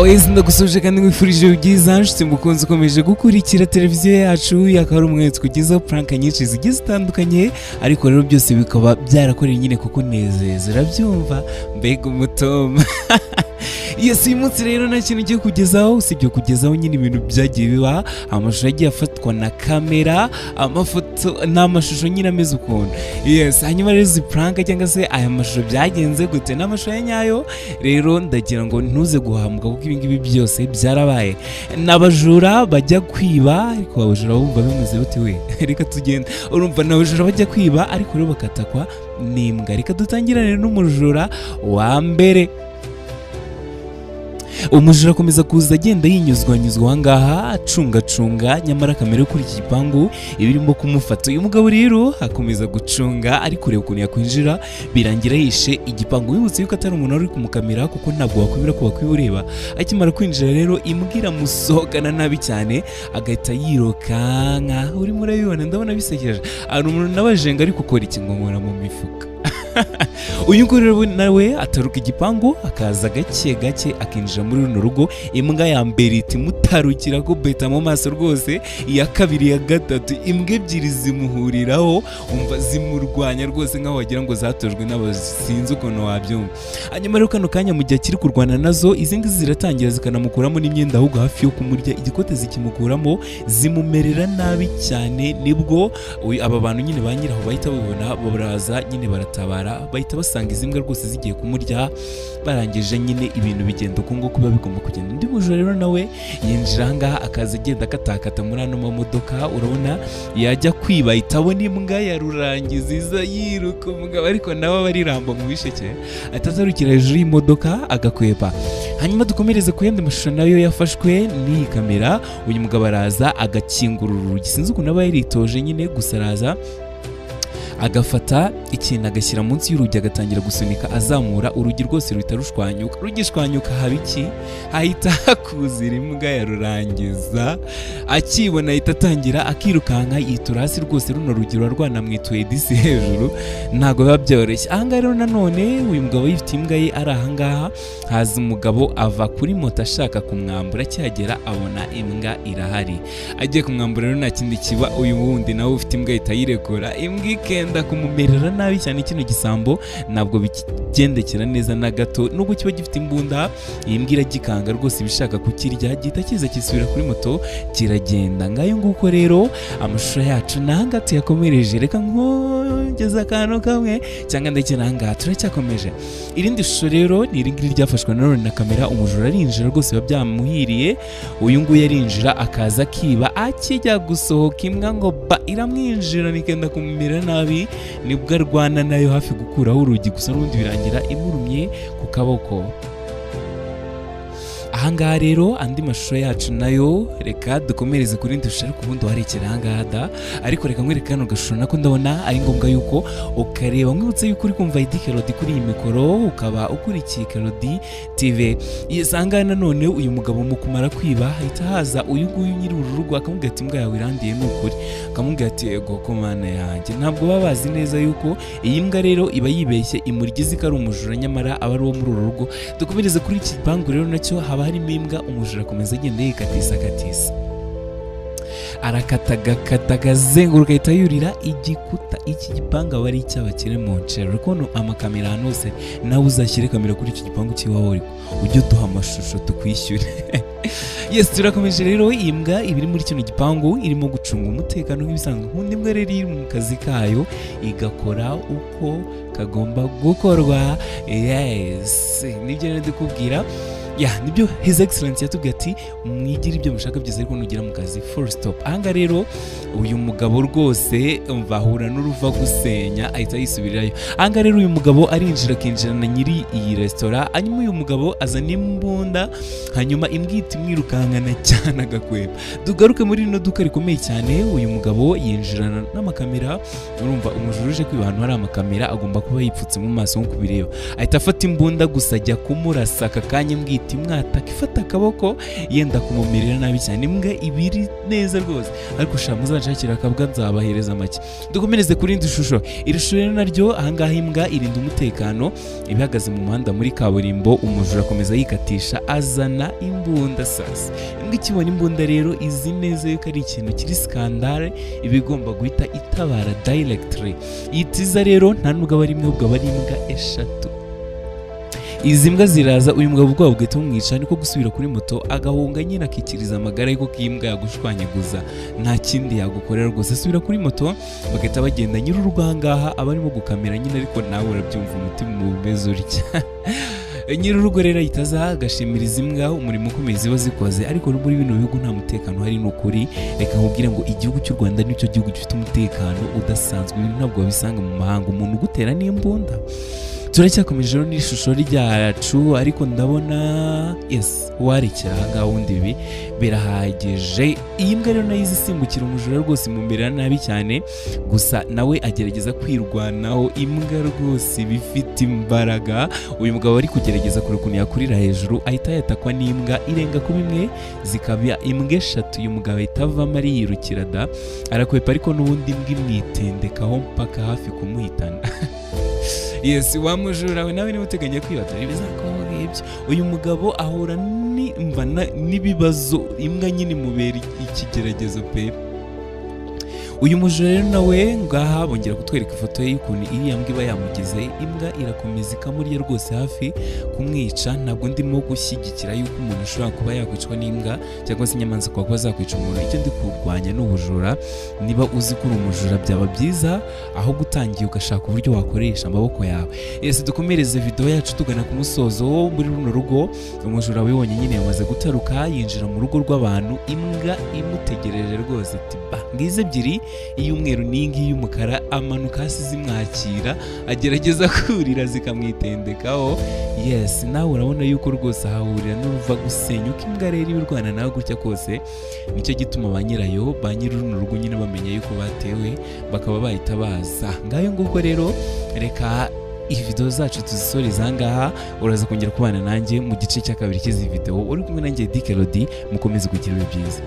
Oya, ndagusuje kandi nkwifurije byiza, nshuti mukunzi ukomeje gukurikira televiziyo yacu. Akaba ari umwe tukugezaho prank nyinshi zigiye zitandukanye, ariko rero byose bikaba byarakorewe nyine kukunezeza. Urabyumva, mbega umutoma! Yes, uyu munsi rero nta kintu ugiye kugezaho usibye kugezaho nyine ibintu byagiye biba, amashusho yagiye afatwa na kamera, amafoto n'amashusho nyine ameze ukuntu. Yes, hanyuma rero izi prank cyangwa se aya mashusho byagenze gute? Ni amashusho ya nyayo. Rero ndagira ngo ntuze guhamuka, kuko ibi ngibi byose byarabaye. Ni abajura bajya kwiba, ariko abajura bumva bimeze bute we? Reka tugende. Urumva, ni abajura bajya kwiba, ariko rero bakatakwa n'imbwa. Reka dutangirane n'umujura wa mbere. Umujura akomeza kuza agenda yinyuzwanyuzwa ahangaha, acungacunga, nyamara kamera yo kuri iki gipangu iba irimo kumufata. Uyu mugabo rero akomeza gucunga, ari kureba ukuntu yakwinjira, birangira yishe igipangu. Wibutse yuko atari umuntu wari uri kumukamera, kuko ntabwo wakwibera ko wakwiba ureba. Akimara kwinjira rero, imbwa iramusohokana nabi cyane, agahita yirukanka. Urimo urabibona, ndabona bisekeje. Hari umuntu nabajenga ari gukora iki ngo nkora mu mifuka. Uyu nguyu rero nawe ataruka igipangu, akaza gake gake, akinjira muri runo rugo. Imbwa ya mbere ihita imutarukira ko beta mu maso rwose, iya kabiri, iya gatatu, imbwa ebyiri zimuhuriraho. Umva, zimurwanya rwose nk'aho wagira ngo zatojwe n'abasinzi, ukuntu wabyumva. Hanyuma rero kano kanya, mu gihe akiri kurwana nazo, izi ngizi ziratangira zikanamukuramo n'imyenda, ahubwo hafi yo kumurya igikote zikimukuramo, zimumerera nabi cyane. Nibwo aba bantu nyine ba nyiraho bahita babibona, baraza nyine baratabara, bahita basanga izi mbwa rwose zigiye kumurya. Barangije nyine ibintu bigenda uko nguko biba bigomba kugenda. Undi mujura rero nawe yinjira ahangaha, akaza agenda akatakata muri ano mamodoka. Urabona, yajya kwiba ahita abona imbwa ya rurangiza iza yiruka. Umugabo ariko nawe aba ariramba mu bisheke, ahita azarukira hejuru y'imodoka agakwepa. Hanyuma dukomereze ku yandi mashusho nayo yafashwe n'iyi kamera. Uyu mugabo araza agakingura urugi, sinzi ukuntu aba yaritoje nyine, gusa araza agafata ikintu agashyira munsi y'urugi, agatangira gusunika azamura urugi, rwose ruhita rushwanyuka. Rugishwanyuka haba iki? Hahita hakuzira imbwa ya rurangiza. Akibona ahita atangira akirukanka, yitura hasi rwose. Runo rugi ruba rwanamwituye disi hejuru, ntabwo biba byoroshye. Ahangaha rero nanone uyu mugabo yifite imbwa ye ari ahangaha, haza umugabo ava kuri moto ashaka kumwambura. Akihagera abona imbwa irahari, agiye kumwambura. Rero nta kindi kiba, uyu wundi nawe ufite imbwa ahita ayirekura, imbwa ikenda kumumerera nabi cyane. Kino gisambo ntabwo bikigendekera neza na gato, nubwo kiba gifite imbunda, iyi mbwa iragikanga rwose, iba ishaka kukirya. Gihita kiza kisubira kuri moto, kiragenda. Ngayo nguko rero amashusho yacu nanga tuyakomereje. Reka nkongeza akantu kamwe cyangwa ndetse nangaha turacyakomeje. Irindi shusho rero ni iri ngiri ryafashwe nanone na kamera. Umujura arinjira rwose, biba byamuhiriye. Uyu nguyu arinjira, akaza akiba, akijya gusohoka imbwa ngo ba iramwinjira, ikenda kumumera nabi. Nibwo arwana nayo hafi gukuraho urugi, gusa n'ubundi birangira imurumye ku kaboko. Ahangaha rero andi mashusho yacu nayo, reka dukomereze kuri rindi shusho, ariko ubundi warekera ahangaha da. Ariko reka nkwereke kano gashusho, nako ndabona ari ngombwa yuko ukareba. Mwibutse yuko uri kumva Eddy Kelody kuri iyi mikoro, ukaba ukurikiye Kelody TV. Yes, ahangaha nanone uyu mugabo mu kumara kwiba hahita haza uyu nguyu nyiri uru rugo, akamubwira ati: "Imbwa yawe irandiye ni ukuri." Akamubwira ati: "Ego ko Mana yanjye." Ntabwo baba bazi neza yuko iyi mbwa rero iba yibeshye, imurya izi ko ari umujura, nyamara aba ari uwo muri uru rugo. Dukomereze kuri iki gipangu rero, nacyo haba harimo imbwa. Umujura akomeza agenda yikatisa akatisa, arakata, agakata, akazenguruka, ahita yurira igikuta. Iki gipangu aba ari icy'abakire mu ncero. Uri kubona amakamera ahantu hose, nawe uzashyire kamera kuri icyo gipangu cy'iwawe, ariko ujye uduha amashusho tukwishyure. Yes, turakomeje rero. Iyi mbwa iba iri muri kino gipangu, irimo gucunga umutekano nk'ibisanzwe. Nkunda imbwa rero iri mu kazi kayo, igakora uko kagomba gukorwa. Yes, nibyo rero ndikubwira ya, nibyo His Excellence yatubwiye ati: "Mwigire ibyo mushaka byose, ariko nugera mu kazi, full stop." Ahangaha rero uyu mugabo rwose umva ahura n'uruva gusenya, ahita yisubirirayo. Ahangaha rero uyu mugabo arinjira, akinjira na nyiri iyi resitora. Hanyuma uyu mugabo azana imbunda, hanyuma imbwa ihita imwirukankana cyane, agakweba. Tugaruke muri rino duka rikomeye cyane. Uyu mugabo yinjirana n'amakamera. Urumva, umujura uje kwiba ahantu hari amakamera agomba kuba yipfutse mu maso nk'uko ubireba. Ahita afata imbunda gusa, ajya kumurasa aka kanya, imbwa ihita Ihita imwataka, ifata akaboko yenda kumumerera nabi cyane. Imbwa ibiri neza rwose, ariko sha muzanshakira akabwa nzabahereza make. Dukomereze kuri indi shusho. Iri shusho rero naryo ahangaha imbwa irinda umutekano, iba ihagaze mu muhanda muri kaburimbo. Umujura akomeza yikatisha azana imbunda. Sasa imbwa ikibona imbunda rero izi neza yuko ari ikintu kiri scandale, iba igomba guhita itabara directly. Itiza rero nta nubwo aba ari imwe, ahubwo aba ari imbwa eshatu. Izi mbwa ziraza, uyu mugabo ubwoba bugahita bumwica, niko gusubira kuri moto agahunga nyine, akikiriza amagara ye, kuko iyi mbwa yagushwanyaguza, nta kindi yagukorera rwose. Asubira kuri moto bagahita bagenda. Nyir'urugo ahangaha aba arimo gukamera nyine, ariko nawe urabyumva umutima umeze utya. Nyir'urugo rero ahita aza agashimira izi mbwa umurimo ukomeye ziba zikoze. Ariko no muri bino bihugu nta mutekano uhari, ni ukuri. Reka nkubwire ngo igihugu cy'u Rwanda nicyo gihugu gifite umutekano udasanzwe. Ibintu ntabwo wabisanga mu mahanga, umuntu ugutera n'imbunda. Turacyakomeje rero n'ishusho ryacu, ariko ndabona yes warekera ahangaha, wundi ibi birahagije. Iyi mbwa rero nayo iza isimbukira umujura rwose, imumerera nabi cyane, gusa nawe agerageza kwirwanaho. Imbwa rwose iba ifite imbaraga. Uyu mugabo ari kugerageza kure ukuntu yakurira hejuru, ahita yatakwa n'imbwa, irenga kuba imwe zikaba imbwa eshatu. Uyu mugabo ahita avamo ariyirukira da, arakwepa, ariko n'ubundi imbwa imwitendekaho mpaka hafi kumuhitana. Yes, wa mujura we nawe niba uteganya kwiba, dore ibizakubaho ngibyo. Uyu mugabo ahura n'ibibazo, imbwa nyine imubera ikigeragezo pe. Uyu mujura rero nawe ngaha bongera kutwereka ifoto ye y'ukuntu iriya mbwa iba yamugize. Imbwa irakomeza ikamurya rwose, hafi kumwica. Ntabwo ndimo gushyigikira yuko umuntu ashobora kuba yakwicwa n'imbwa cyangwa se inyamaswa kuba zakwica umuntu. Icyo ndi kurwanya ni ubujura. Niba uzi ko uri umujura, byaba byiza aho gutangiye ugashaka uburyo wakoresha amaboko yawe. Ese dukomereze video yacu tugana ku musozo wo muri runo rugo. Umujura wibonye nyine yamaze gutaruka, yinjira mu rugo rw'abantu, imbwa imutegereje rwose iti ba ngize ebyiri, iy'umweru n'iyi ngiyi y'umukara. Amanuka hasi zimwakira, agerageza kurira zikamwitendekaho. Yes, nawe urabona yuko rwose ahahurira n'uruva gusenya. Uko imbwa rero iba irwana nawe gutya kose, nicyo gituma ba nyirayo, ba nyiri runo rugo nyine, bamenya yuko batewe bakaba bahita baza. Ngayo nguko rero, reka iyi video zacu tuzisoreze aha ngaha. Uraza kongera kubana nanjye mu gice cya kabiri cy'izi video. Uri kumwe nanjye Dick Elodie. Mukomeze kugira ibihe byiza.